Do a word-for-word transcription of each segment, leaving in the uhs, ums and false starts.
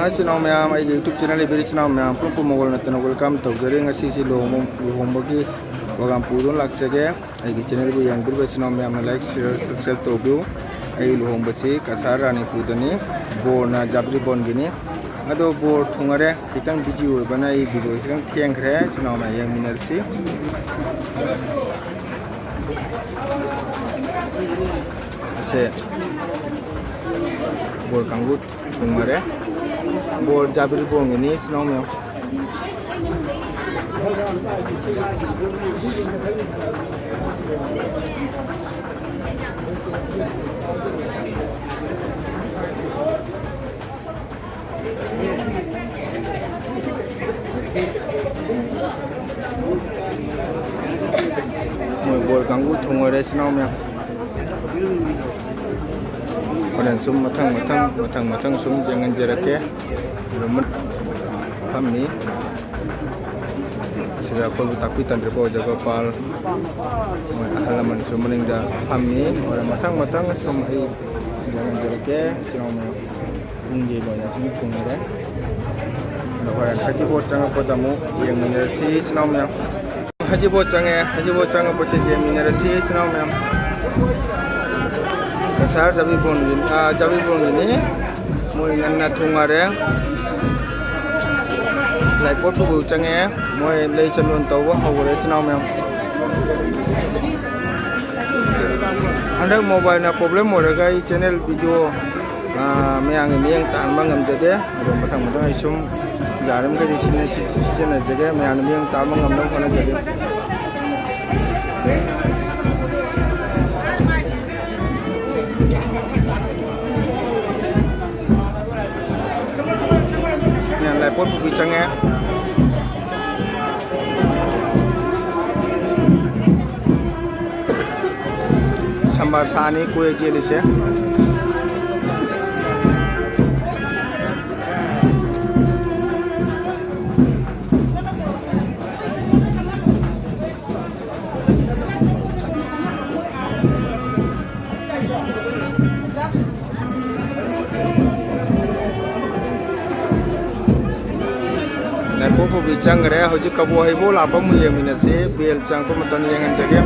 ꯏꯆꯤꯟ ꯏꯅꯥꯎ ꯃꯌꯥꯝ, ꯑꯩꯒꯤ YouTube channel ꯏꯕꯤꯔꯤ ꯏꯆꯤꯟ ꯏꯅꯥꯎ ꯃꯌꯥꯝ ꯄꯨꯝꯅꯃꯛꯄꯨ ꯃꯒꯣꯜ ꯅꯠꯇꯅ welcome ꯇꯧꯖꯔꯤ꯫ ꯉꯁꯤꯁꯤ ꯂꯨꯍꯣꯡꯕ, ꯂꯨꯍꯣꯡꯕꯒꯤ program ꯄꯨꯗꯨꯅ ꯂꯥꯛꯆꯒꯦ꯫ ꯑꯩꯒꯤ channelꯕꯨ ꯌꯦꯡꯕꯤꯔꯤꯕ ꯏꯆꯤꯟ ꯏꯅꯥꯎ ꯃꯌꯥꯝꯅ like, share, subscribe ꯇꯧꯕꯤꯌꯨ꯫ ꯑꯩ ꯂꯨꯍꯣꯡꯕꯁꯤ ꯀꯁꯥꯔ ꯔꯥꯅꯤꯄꯨꯔꯗꯅꯤ, ꯕꯣꯔꯅ ꯖꯥꯕ꯭ꯔꯤꯕꯣꯟꯒꯤꯅꯤ꯫ ꯑꯗꯣ ꯕꯣꯔ ꯊꯨꯡꯉꯔꯦ, ꯈꯤꯇꯪ busy ꯑꯣꯏꯕꯅ ꯑꯩ video ꯈꯤꯇꯪ ꯊꯦꯡꯈ꯭ꯔꯦ꯫ ꯏꯆꯤꯟ ꯏꯅꯥꯎ ꯃꯌꯥꯝ ꯌꯦꯡꯃꯤꯟꯅꯔꯁꯤ꯫ ꯑꯁꯦ ꯕꯣꯔ ꯀꯥꯡꯕꯨ ꯊꯨꯡꯉꯔꯦ꯫ ꯕꯣꯔ ꯖꯥꯕ꯭ꯔꯤꯕꯣꯟꯒꯤꯅꯤ, ꯏꯆꯤꯟ ꯏꯅꯥꯎ ꯃꯌꯥꯝ꯫ ꯃꯣꯏ ꯕꯣꯔ ꯀꯥꯡꯕꯨ ꯊꯨꯡꯉꯔꯦ, ꯏꯆꯤꯟ ꯏꯅꯥꯎ ꯃꯌꯥꯝ꯫ ꯍꯣꯔꯦꯟ ꯁꯨꯝ ꯃꯊꯪ ꯃꯊꯪ, ꯃꯊꯪ ꯃꯊꯪ ꯁꯨꯝ ꯌꯦꯡꯍꯟꯖꯔꯛꯀꯦ꯫ ꯑꯗꯨꯝ ꯐꯝꯃꯤ꯫ ꯑꯁꯤꯗ ꯑꯩꯈꯣꯏꯕꯨ ꯇꯥꯛꯄꯤ ꯇꯝꯕꯤꯔꯛꯄ ꯑꯣꯖꯥ ꯒꯣꯄꯥꯜ, ꯃꯣꯏ ꯑꯍꯜ ꯂꯃꯟꯁꯨ ꯃꯅꯤꯡꯗ ꯐꯝꯃꯤ꯫ ꯍꯣꯔꯦꯟ ꯃꯊꯪ ꯃꯊꯪ ꯁꯨꯝ ꯑꯩ ꯌꯦꯡꯍꯟꯖꯔꯛꯀꯦ, ꯏꯆꯤꯟ ꯏꯅꯥꯎ ꯃꯌꯥꯝ꯫ ꯄꯨꯡꯒꯤ ꯑꯣꯏꯅ ꯁꯨꯝ ꯊꯨꯡꯉꯔꯦ꯫ ꯑꯗꯣ ꯍꯣꯔꯦꯟ ꯍꯩꯖꯤꯡꯄꯣꯠ ꯆꯪꯉꯛꯄꯗ ꯑꯃꯨꯛ ꯌꯦꯡꯃꯤꯟꯅꯔꯁꯤ, ꯏꯆꯤꯟ ꯏꯅꯥꯎ ꯃꯌꯥꯝ꯫ ꯍꯩꯖꯤꯡꯄꯣꯠ ꯆꯪꯉꯦ, ꯍꯩꯖꯤꯡꯄꯣꯠ ꯆꯪꯉꯛꯄꯁꯤ ꯌꯦꯡꯃꯤꯟꯅꯔꯁꯤ, ꯏꯆꯤꯟ ꯏꯅꯥꯎ ꯃꯌꯥꯝ꯫ ꯀꯁꯥꯔ ꯖꯥꯕꯤꯕꯣꯟꯒꯤ, ꯑꯥ, ꯖꯥꯕꯤꯕꯣꯟꯒꯤꯅꯤ꯫ ꯃꯣꯏ ꯉꯟꯅ ꯊꯨꯡꯉꯔꯦ꯫ ꯂꯥꯏꯄꯣꯠ ꯄꯨꯕ ꯆꯪꯉꯛꯑꯦ꯫ ꯃꯣꯏ ꯂꯩ ꯆꯟꯗꯣꯟ ꯇꯧꯕ ꯍꯧꯈꯔꯦ, ꯏꯆꯤꯟ ꯏꯅꯥꯎ ꯃꯌꯥꯝ꯫ ꯍꯟꯗꯛ mobileꯅ problem ꯑꯣꯏꯔꯒ ꯑꯩ channel video ꯑꯥ, ꯃꯌꯥꯝꯒꯤ ꯃꯤꯠꯌꯦꯡ ꯇꯥꯍꯟꯕ ꯉꯝꯖꯗꯦ꯫ ꯑꯗꯣ ꯃꯊꯪ ꯃꯊꯪ ꯑꯩ ꯁꯨꯝ ꯌꯥꯔꯤꯃꯈꯩꯗꯤ ꯁꯤꯖꯤꯟꯅ-, ꯁꯤ-, ꯁꯤꯖꯤꯟꯅꯖꯒꯦ, ꯃꯌꯥꯝꯅ ꯃꯤꯠꯌꯦꯡ ꯇꯥꯍꯟꯕ ꯉꯝꯅꯕ ꯍꯣꯠꯅꯖꯒꯦ꯫ ꯃꯌꯥꯝ ꯂꯥꯏꯄꯣꯠ ꯄꯨꯕꯤ ꯆꯪꯉꯦ꯫ ꯁꯝꯕꯥ ꯁꯥꯅꯤ ꯀꯣꯏ ꯆꯦꯜꯂꯤꯁꯦ꯫ ꯀꯣꯛ ꯄꯨꯕꯤ ꯆꯪꯈ꯭ꯔꯦ꯫ ꯍꯧꯖꯤꯛ ꯀꯕꯣꯛ ꯍꯩꯕꯣꯛ ꯂꯥꯛꯄ ꯑꯃꯨꯛ ꯌꯦꯡꯃꯤꯟꯅꯁꯤ꯫ ꯕꯦꯜ ꯆꯪꯉꯛꯄ ꯃꯇꯝꯗ ꯌꯦꯡꯍꯟꯖꯒꯦ꯫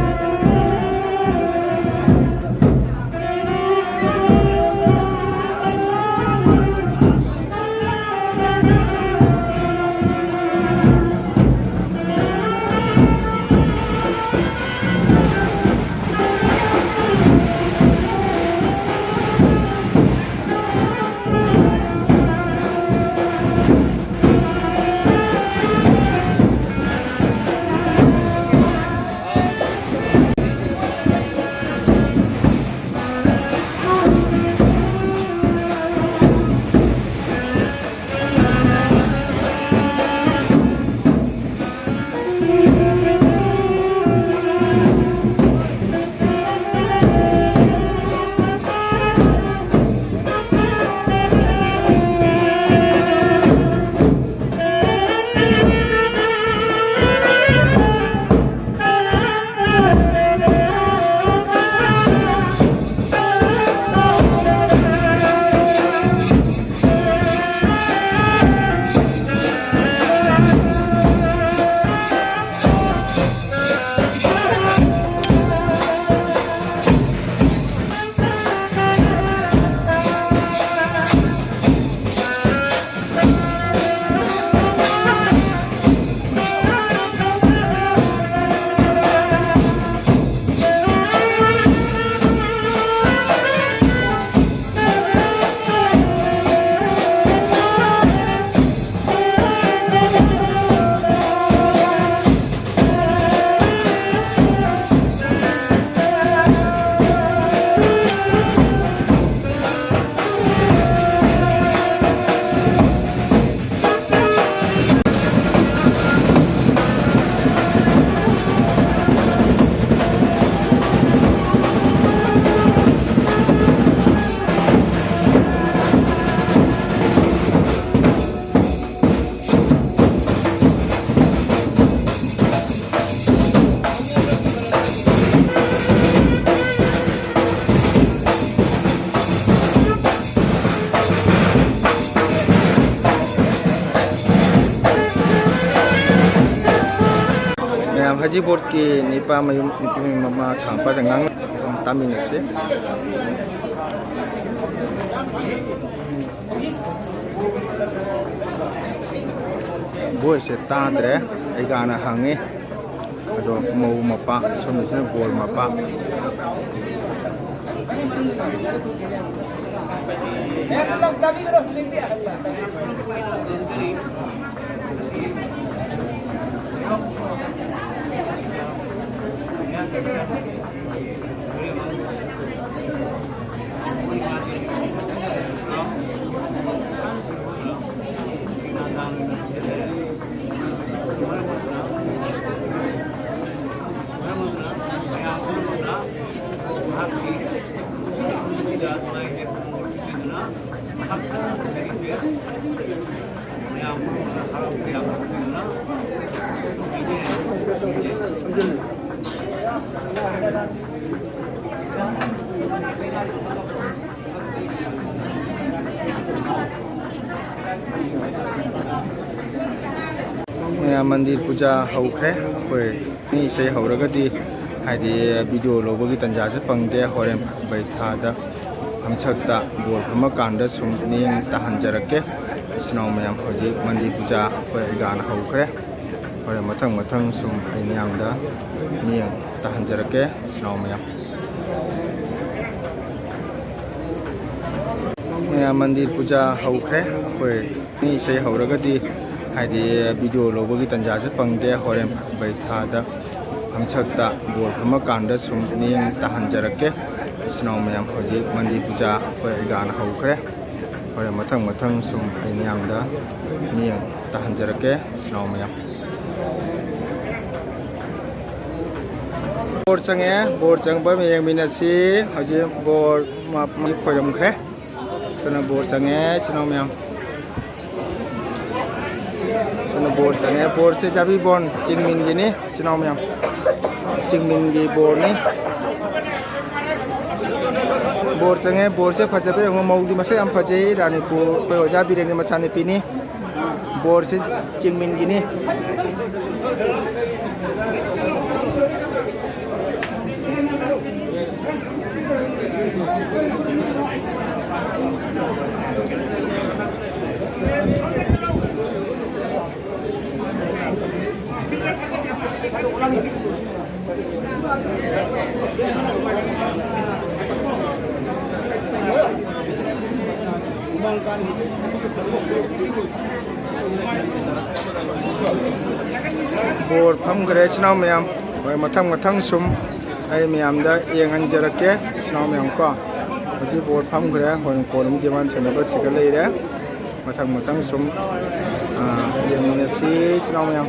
ꯁꯤ ꯕꯣꯔꯗꯀꯤ ꯅꯤꯄꯥ ꯃꯌꯨꯝ, ꯅꯨꯄꯤ ꯃꯌꯨꯝ ꯃꯃꯥ ꯊꯥꯡꯄꯥꯁꯦ ꯉꯥꯡ ꯇꯥꯃꯤꯟꯅꯁꯤ꯫ ꯚꯣꯏꯁꯁꯦ ꯇꯥꯗ꯭ꯔꯦ, ꯑꯩꯒꯥꯅ ꯍꯪꯉꯤ꯫ ꯑꯗꯣ ꯃꯧ ꯃꯄꯥ, ꯁꯣꯝꯗꯁꯤꯅ ꯕꯣꯔ ꯃꯄꯥ꯫ ꯃꯌꯥꯝ ꯃꯟꯗꯤꯔ ꯄꯨꯖꯥ ꯍꯧꯈ꯭ꯔꯦ꯫ ꯑꯩꯈꯣꯏ ꯏꯁꯩ ꯍꯧꯔꯒꯗꯤ, ꯍꯥꯏꯗꯤ, ꯚꯤꯗꯤꯑꯣ ꯂꯧꯕꯒꯤ ꯇꯥꯟꯖꯥꯁꯨ ꯐꯪꯗꯦ꯫ ꯍꯣꯔꯦꯟ ꯕꯩꯊꯥꯗ ꯐꯝꯁꯛꯇ ꯕꯣꯔ ꯐꯝꯃꯀꯥꯟꯗ ꯁꯨꯝ ꯃꯤꯠꯌꯦꯡ ꯇꯥꯍꯟꯖꯔꯛꯀꯦ꯫ ꯏꯆꯤꯟ ꯏꯅꯥꯎ ꯃꯌꯥꯝ, ꯍꯧꯖꯤꯛ ꯃꯟꯗꯤꯔ ꯄꯨꯖꯥ ꯑꯩꯈꯣꯏ ꯑꯩꯒꯥꯅ ꯍꯧꯈ꯭ꯔꯦ꯫ ꯍꯣꯔꯦꯟ ꯃꯊꯪ ꯃꯊꯪ ꯁꯨꯝ ꯑꯩ ꯃꯌꯥꯝꯗ ꯃꯤꯠꯌꯦꯡ ꯇꯥꯍꯟꯖꯔꯛꯀꯦ, ꯏꯆꯤꯟ ꯏꯅꯥꯎ ꯃꯌꯥꯝ꯫ ꯃꯌꯥꯝ ꯃꯟꯗꯤꯔ ꯄꯨꯖꯥ ꯍꯧꯈ꯭ꯔꯦ꯫ ꯑꯩꯈꯣꯏ ꯏꯁꯩ ꯍꯧꯔꯒꯗꯤ, ꯍꯥꯏꯗꯤ, ꯚꯤꯗꯤꯑꯣ ꯂꯧꯕꯒꯤ ꯇꯥꯟꯖꯥꯁꯨ ꯐꯪꯗꯦ꯫ ꯍꯣꯔꯦꯟ ꯕꯩꯊꯥꯗ ꯐꯝꯁꯛꯇ ꯕꯣꯔ ꯐꯝꯃꯀꯥꯟꯗ ꯁꯨꯝ ꯃꯤꯠꯌꯦꯡ ꯇꯥꯍꯟꯖꯔꯛꯀꯦ꯫ ꯏꯆꯤꯟ ꯏꯅꯥꯎ ꯃꯌꯥꯝ, ꯍꯧꯖꯤꯛ ꯃꯟꯗꯤꯔ ꯄꯨꯖꯥ ꯑꯩꯈꯣꯏ ꯑꯩꯒꯥꯅ ꯍꯧꯈ꯭ꯔꯦ꯫ ꯍꯣꯔꯦꯟ ꯃꯊꯪ ꯃꯊꯪ ꯁꯨꯝ ꯑꯩ ꯃꯌꯥꯝꯗ ꯃꯤꯠꯌꯦꯡ ꯇꯥꯍꯟꯖꯔꯛꯀꯦ, ꯏꯆꯤꯟ ꯏꯅꯥꯎ ꯃꯌꯥꯝ꯫ ꯕꯣꯔ ꯆꯪꯉꯦ, ꯕꯣꯔ ꯆꯪꯕ ꯑꯃ ꯌꯦꯡꯃꯤꯟꯅꯁꯤ꯫ ꯍꯧꯖꯤꯛ ꯕꯣꯔ ꯃ-, ꯃ-, ꯈꯣꯏꯔꯝꯈ꯭ꯔꯦ꯫ ꯁꯣꯝꯗ ꯕꯣꯔ ꯆꯪꯉꯦ, ꯏꯆꯤꯟ ꯏꯅꯥꯎ ꯃꯌꯥꯝ꯫ ꯁꯣꯝꯗ ꯕꯣꯔ ꯆꯪꯉꯦ꯫ ꯕꯣꯔꯁꯦ ꯖꯥꯕꯤꯕꯣꯟ ꯆꯤꯡꯃꯤꯟꯒꯤꯅꯤ, ꯏꯆꯤꯟ ꯏꯅꯥꯎ ꯃꯌꯥꯝ꯫ ꯆꯤꯡꯃꯤꯟꯒꯤ ꯕꯣꯔꯅꯤ꯫ ꯕꯣꯔ ꯆꯪꯉꯦ꯫ ꯕꯣꯔꯁꯦ ꯐꯖꯕ ꯌꯦꯡꯉꯣ, ꯃꯧꯗꯤ ꯃꯁꯛ ꯌꯥꯝ ꯐꯖꯩ꯫ ꯔꯥꯅꯤꯄꯨꯔ ꯑꯩꯈꯣꯏ ꯑꯣꯖꯥ ꯕꯤꯔꯦꯟꯒꯤ ꯃꯆꯥꯅꯨꯄꯤꯅꯤ꯫ ꯕꯣꯔꯁꯤ ꯆꯤꯡꯃꯤꯟꯒꯤꯅꯤ꯫ ꯕꯣꯔ ꯐꯝꯈ꯭ꯔꯦ ꯏꯆꯤꯟ ꯏꯅꯥꯎ ꯃꯌꯥꯝ꯫ ꯍꯣꯏ, ꯃꯊꯪ ꯃꯊꯪ ꯁꯨꯝ ꯑꯩ ꯃꯌꯥꯝꯗ ꯌꯦꯡꯍꯟꯖꯔꯛꯀꯦ ꯏꯆꯤꯟ ꯏꯅꯥꯎ ꯃꯌꯥꯝ ꯀꯣ꯫ ꯍꯧꯖꯤꯛ ꯕꯣꯔ ꯐꯝꯈ꯭ꯔꯦ꯫ ꯍꯣꯔꯦꯟ ꯀꯣꯟ ꯑꯃ ꯖꯤꯃꯥꯟ ꯁꯥꯟꯅꯕ ꯁꯤꯗ ꯂꯩꯔꯦ꯫ ꯃꯊꯪ ꯃꯊꯪ ꯁꯨꯝ, ꯑ, ꯌꯦꯡꯃꯤꯟꯅꯁꯤ ꯏꯆꯤꯟ ꯏꯅꯥꯎ ꯃꯌꯥꯝ꯫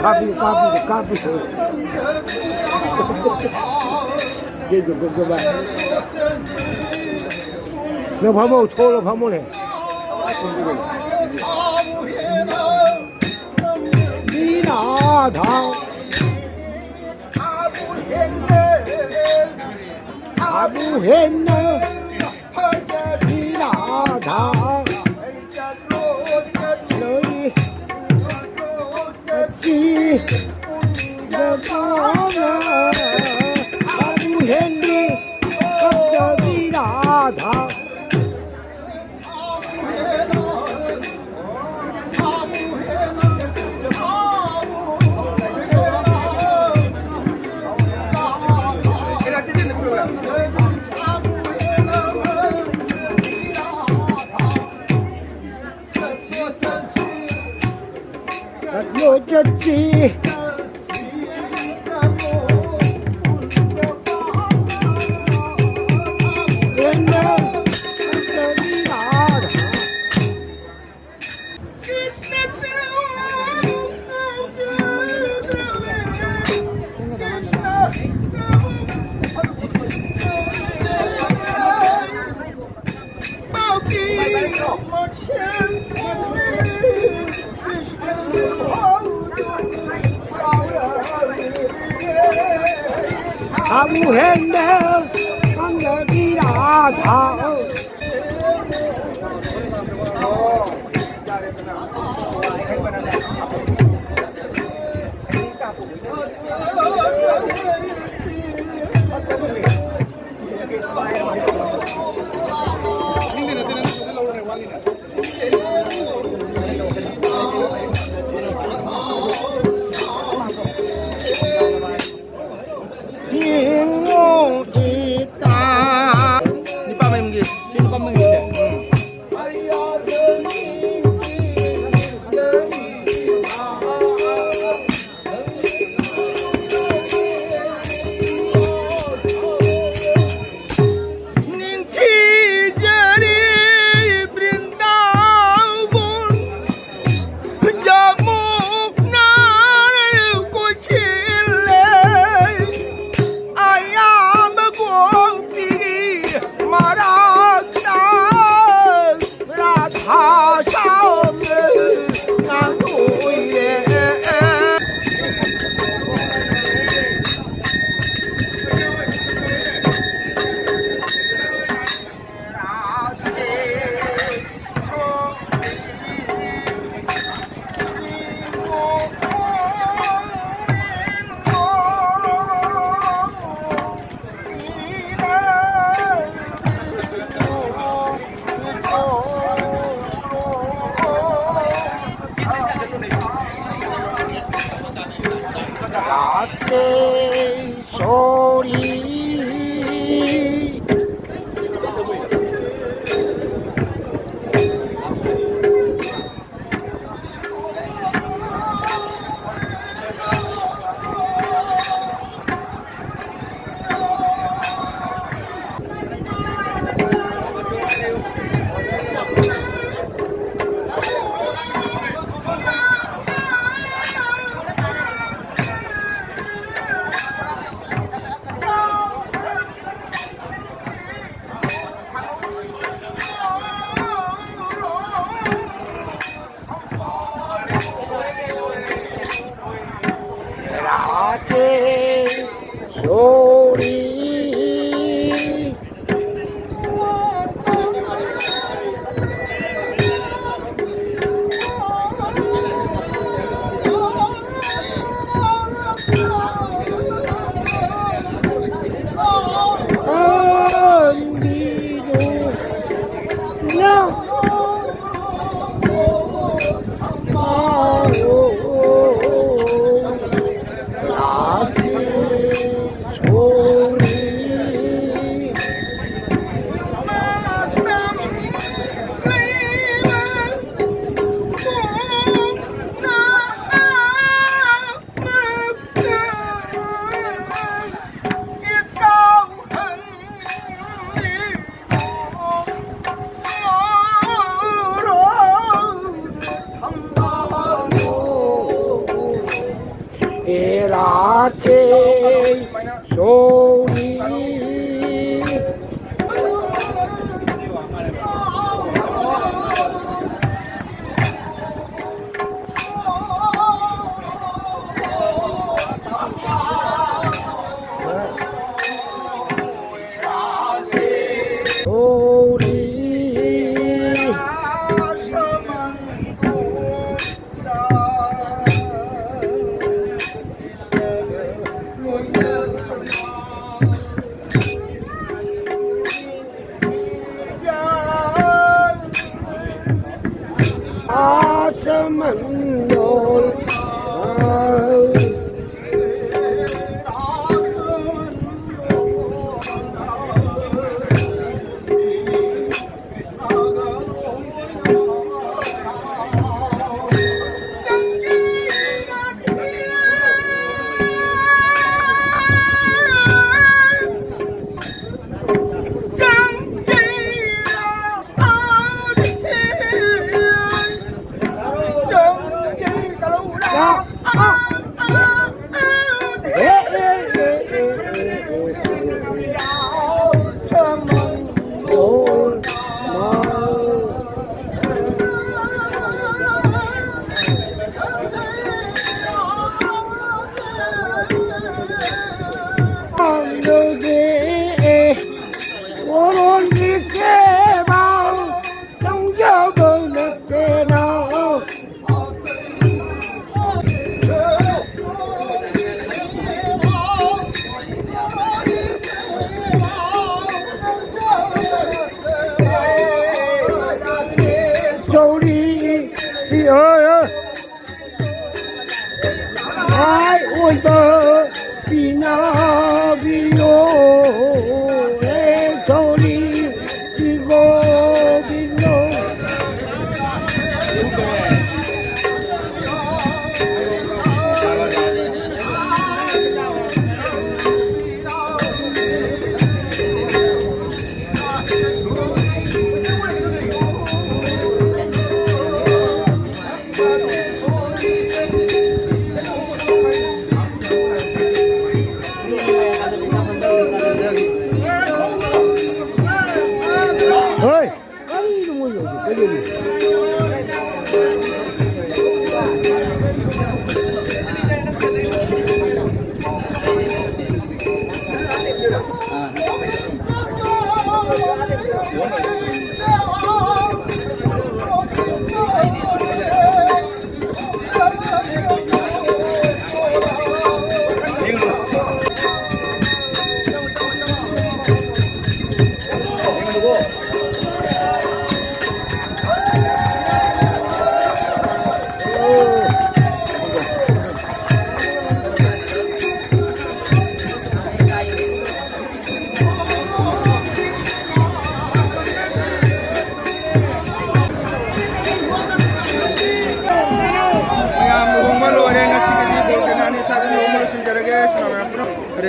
ꯀꯥꯞꯄꯤ, ꯀꯥꯞꯄꯤ, ꯀꯥꯞꯄꯤ꯫ ꯅꯪ ꯐꯝꯃꯣ, ꯊꯣꯛꯂ ꯐꯝꯃꯣꯅꯦ꯫ ꯕꯤꯔꯥꯙꯥ꯫ ꯕꯤꯔꯥꯙꯥ꯫ ꯂꯣꯏ ꯆꯠꯁꯤ꯫ ꯕꯤꯔꯥꯙꯥ꯫ ꯆꯠꯂꯣ ꯆꯠꯁꯤ꯫ ꯎꯍꯦꯟꯕ ꯈꯪꯗꯕꯤ ꯔꯥꯙꯥ꯫ ꯏꯉꯣ ꯏꯇꯥ꯫ ꯅꯤꯄꯥ ꯃꯌꯨꯝꯒꯤ, ꯁꯤ ꯅꯤꯄꯥ ꯃꯌꯨꯝꯒꯤꯁꯦ꯫ ꯎꯝ꯫ ꯅꯤꯡꯊꯤꯖꯔꯤ ꯕ꯭ꯔꯤꯟꯗꯥꯕꯟ ꯖꯃꯨꯅꯥ ꯀꯣꯏꯁꯤꯜꯂꯦ꯫ ꯑꯌꯥꯝꯕ ꯒꯣꯄꯤ ꯃꯔꯛꯇ ꯔꯥꯙꯥ ꯁ꯭ꯌꯥꯝꯅ ꯉꯥꯟꯊꯣꯛꯏꯔꯦ꯫ ꯔꯥꯖꯦꯁꯣꯔꯤ꯫ ꯔꯥꯁꯦ ꯁꯣꯔꯤ꯫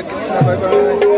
Krishna, bye bye.